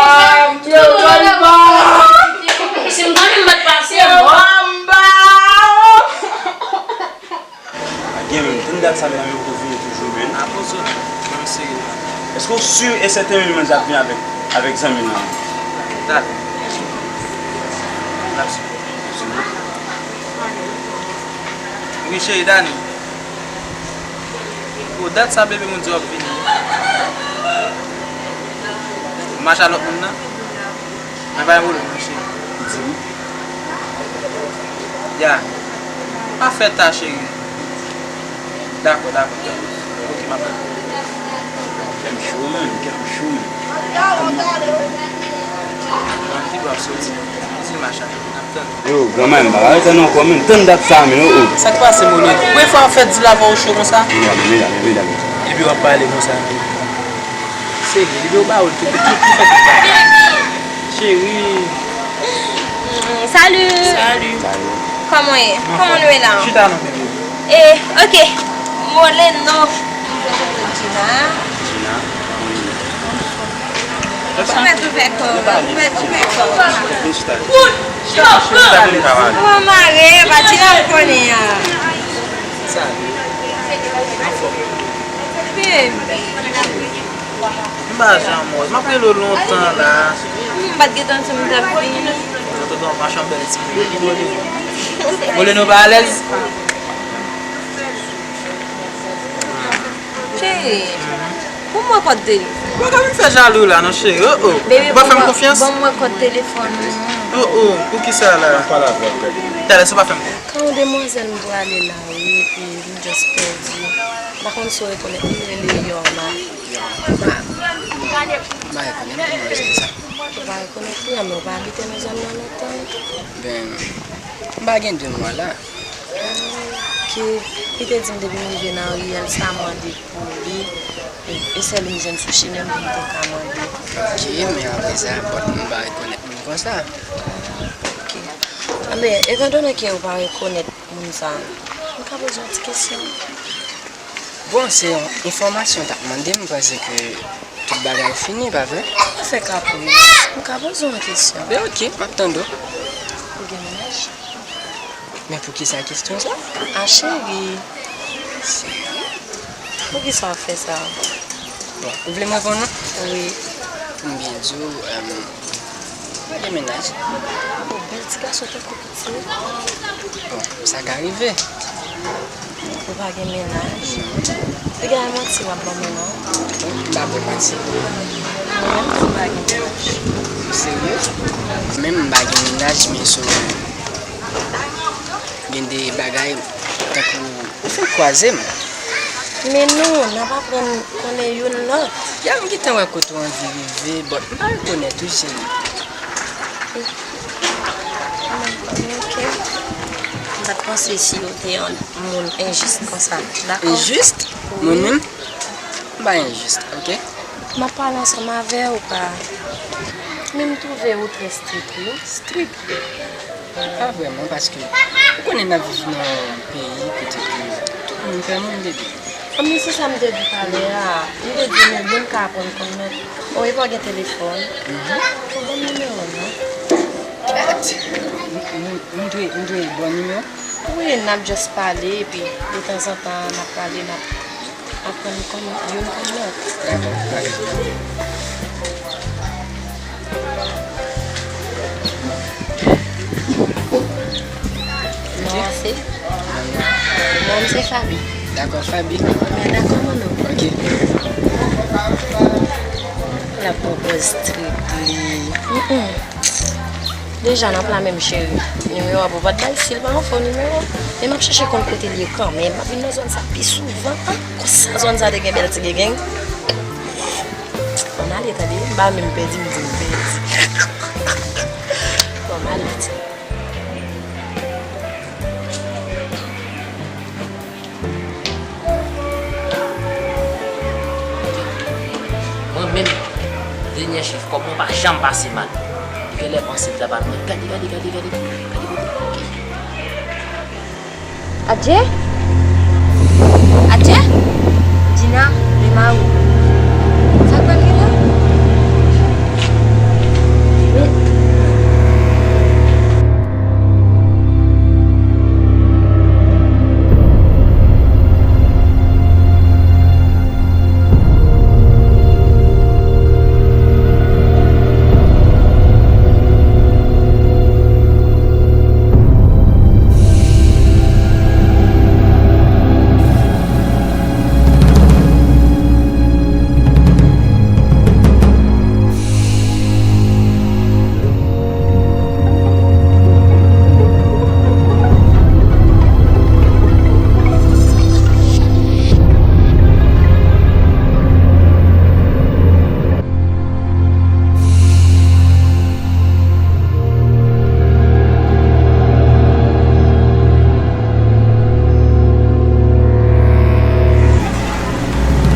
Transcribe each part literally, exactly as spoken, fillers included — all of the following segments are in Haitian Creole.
Yo, yo, yo, yo. Si m zanmi m bat pase, yo. Gen menm, tann dat sa, medam yo poko vini toujou, menm. Apozo, menm serye. Èske w si e sèten menm jan ap vini avèk, avèk zanmi l lan? Dat. N ap sipòte. Wi, cheri, Dani. Pou dat sa, bebe, moun di w ap vini. Ou mache a lòt moun nan? Men pa gen pwoblèm, non, cheri. Di m. Ya. Pa fè ta, cheri. Dakò, dakò, dakò. Ok, m ap. Kè m cho, man, kè m cho, man. Mwen ki dwa soti. Di m, mache a. Yo, granma, m pa ka ret tann ankò, menm tann dat sa, menm, oh, oh. Sa k pase, Molo? Premye fwa w fè di l avè w cho konsa? Medam, medam, medam. Epi w ap pale konsa. Serye, li vle w ba w l tou, tou, tou fè tout bagay. Cheri. Mm, salut. Salut. Kòman w ye? Kòman nou ye la? Chita non, bebe. Eh, ok. Moleno. Gina. Gina. Ou mèt ouvè kò w, ou mèt ouvè kò w. Chita, chita, chita, chita. Ou mare, pa Gina m konnen an. Salut. Anfòm. Bebe. M pa janm wè w. M ap rele w lontan la. M pa t gentan di w m t ap vini. Tonton, mache yon bèl ti bebe. Ki Moleno? Moleno pa alèz? Cheri, pou mwen kòd telefòn. Ou pa ka vin fè jalou la non, cheri. Oh, oh. Bebe, ou pa fè m konfyans? Ban mwen kòd telefòn ou. Oh, oh, poukisa la? Talè, si w pa fè m konfyans. Kan yon demwazèl m prale la, wi, epi m just pèdi. M pa konn si w rekonèt li, li rele Yorma. Yorma. M pa rekonèt demwazèl sa. Ou pa rekonèt li, men ou pa abite nan zòn nan lontan. Ben, m pa gen de mwa la. Ok. Li te di m depi m rive nan riyèl sa, mande pou li. E, e sèl li m jwenn sou chimen m pou m te ka mande. Ok, men apre sa, bon, m pa rekonèt moun konsa. Ok. Anben, etandone ke ou pa rekonèt moun sa, m ka poze yon ti kesyon? Bon, se yon enfòmasyon w t ap mande m, m panse ke tout bagay fini, pa vre? Pa fè kapris, m ka poze w yon kesyon? Ben, oke, m ap tande w. Ou gen mennaj? Men poukisa kesyon sa? A, cheri. Poukisa w ap fè sa? Bon, ou vle m reponn ou? Wi. Pou m byen di w, em, m pa gen mennaj. O, bèl ti gason tankou pitit. Bon, sa ka rive. Ou pa gen mennaj? Non. Piga manti w ap ban mwen non. Bon, m pa bay manti. Mwen menm tou m pa gen mennaj. Ou serye? Mwen menm m pa gen mennaj, men so gen de bagay tankou ou fin kwaze m. Men non, n ap aprann konnen youn lòt. Ya, m gentan wè kote w anvi rive, but m pa rekonèt ou, cheri. Ok. M pa t panse si w te yon moun enjis konsa. Dakò? Enjis? Mwen menm? M pa enjis, oke? M ap pale ansanm avè w, pa. Men m twouve ou trè strik, wi. Strik? Pa vrèman, paske ou konnen n ap viv nan yon peyi kote ke tout moun fè moun, baby. Anben, se sa m te di talè a. M te di nou youn ka aprann konn lòt. O, epi w gen telefòn? Mhm. Ou ban m nimewo w non. Kat! M, m, m dwe, m dwe ba w nimewo? Wi, n ap just pale, epi detanzantan n ap pale, n ap aprann konn youn konn lòt. Dakò, dakò. Non, se, non, se Faby. Dakò, Faby. Men dakò, mano. Ok. L ap pran pòz strik li. Mm-mm. Deja, n ap la menm, cheri. Nimewo a pou w pa t bay, si l pa yon fo nimewo. Men m ap chèche konn kote l ye kanmenm. M ap vin nan zòn sa pi souvan. Konsa zòn sa te gen bèl ti gengeng. Ann ale, tande, m pa menm pèdi, m di m pèdi. Bon, m ale, ti. Mwen menm, dènyè chif, kòb mwen pa janm pase mal. Genlè panse m ta pa mwen. Gade, gade, gade, gade. Gade kote. Adje? Adje? Dina, Dina, sa k pral gen la? Men,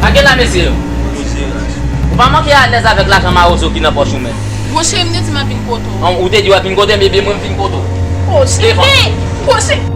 Anke la, mesye yo. Ou pa manke alèz avèk lajan mawozo ki nan pòch ou menm. Monchè, m te di m ap vin kote w. An, ou te di w ap vin kote m, ebyen mwen m vin kote w. Devan.